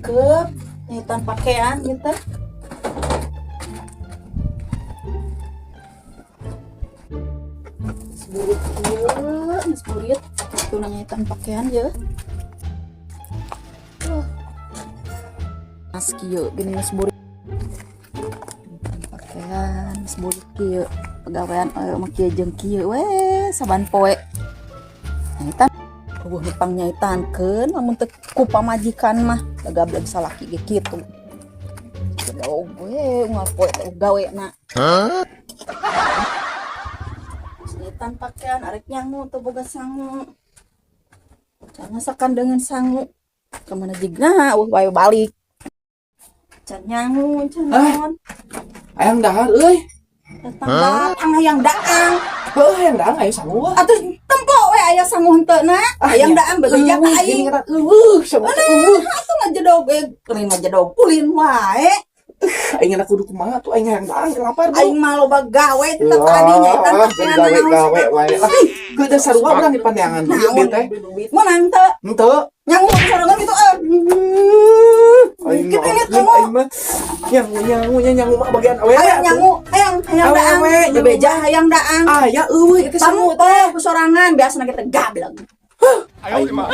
Cakep, nyitan pakaian gitu. Seburit ieu, geus burit. Tuh nyitan pakaian ye. Tuh. Mas kieu gini geus burit. Nyitan pakaian geus burit kieu. Pagawean mah kieu jeung kieu we saban poe. Nyitan eueuh nu pangnyaitaankeun lamun teu ku pamajikan mah gableg salaki ge kitu. Jedog we unggal poe teh gawena. Nyitan pakaian arek nyangu teu boga sangu. Can sakandeungeun sangu. Kamana jigna eueuh wae balik. Can nyangu can naon. Hayang dahar euy. Datang datang hayang daang. Heuh, hayang daang aya sangu. Atuh tempo we aya sangu henteu na. Hayang daang bebeja ka aing. Eueuh, sangu teh eueuh. Atuh ngajedog we ulin ngajedog ulin wae. Aing enak kudu kumaha tuh aing hayang daang lapar. Aing mah loba gawe teh tadi nyaitan pakaian gawe naon. Gawe wae lah. Geus da sarua urang di pandeangan duit Naon dia teh. duit menang teu? Henteu. Nyangu sorangan gitu ah. Aing Kita mah lihat aing kamu. Aing mah nyangu nyangu nya nyangu mah bagian awewe. Hayang nyangu, hayang hayang daang. Awewe, nyangu. Bebeja hayang daang. Aya eueuh itu sangu Tamu teh sorangan biasana kita gableng. Aing mah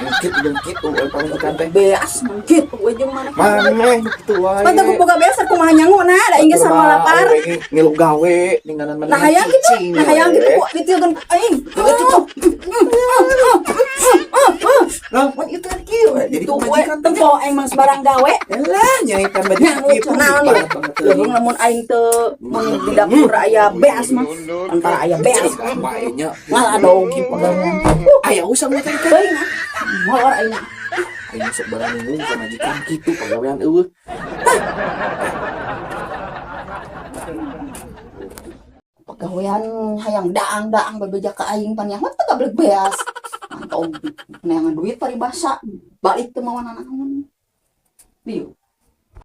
jeung kitu jeung kitu euy pamajikan teh. Beas mah kitu we jeung mana. Maneh kitu wae. Pantes ku boga beas kumaha nyangu na da aing geus sama lapar. Awewe ge ngilu gawe ninggalan maneh. Nah hayang gitu, nah hayang gitu ku ditieukeun aing. Nah, mun itu kan kieu we. Jadi Tuh we pamajikan teh. Tempo aing mah sembarang gawe. Elah, nyaitan baju Nyangu kitu naon banget banget leuheung lamun aing teu mun di dapur aya beas mah antara aya beas wae nya. Ngaladog pagawean. Aya usah mah teh. Teuing ah. Molor aing. Aing sok barang nunggu pamajikan kitu pagawean eueuh. Pagawean hayang daang-daang bebeja ka aing pan nyaho teu gablek beas. Mantau neangan duit paribasa balik teu mawa nanaon. Dieu.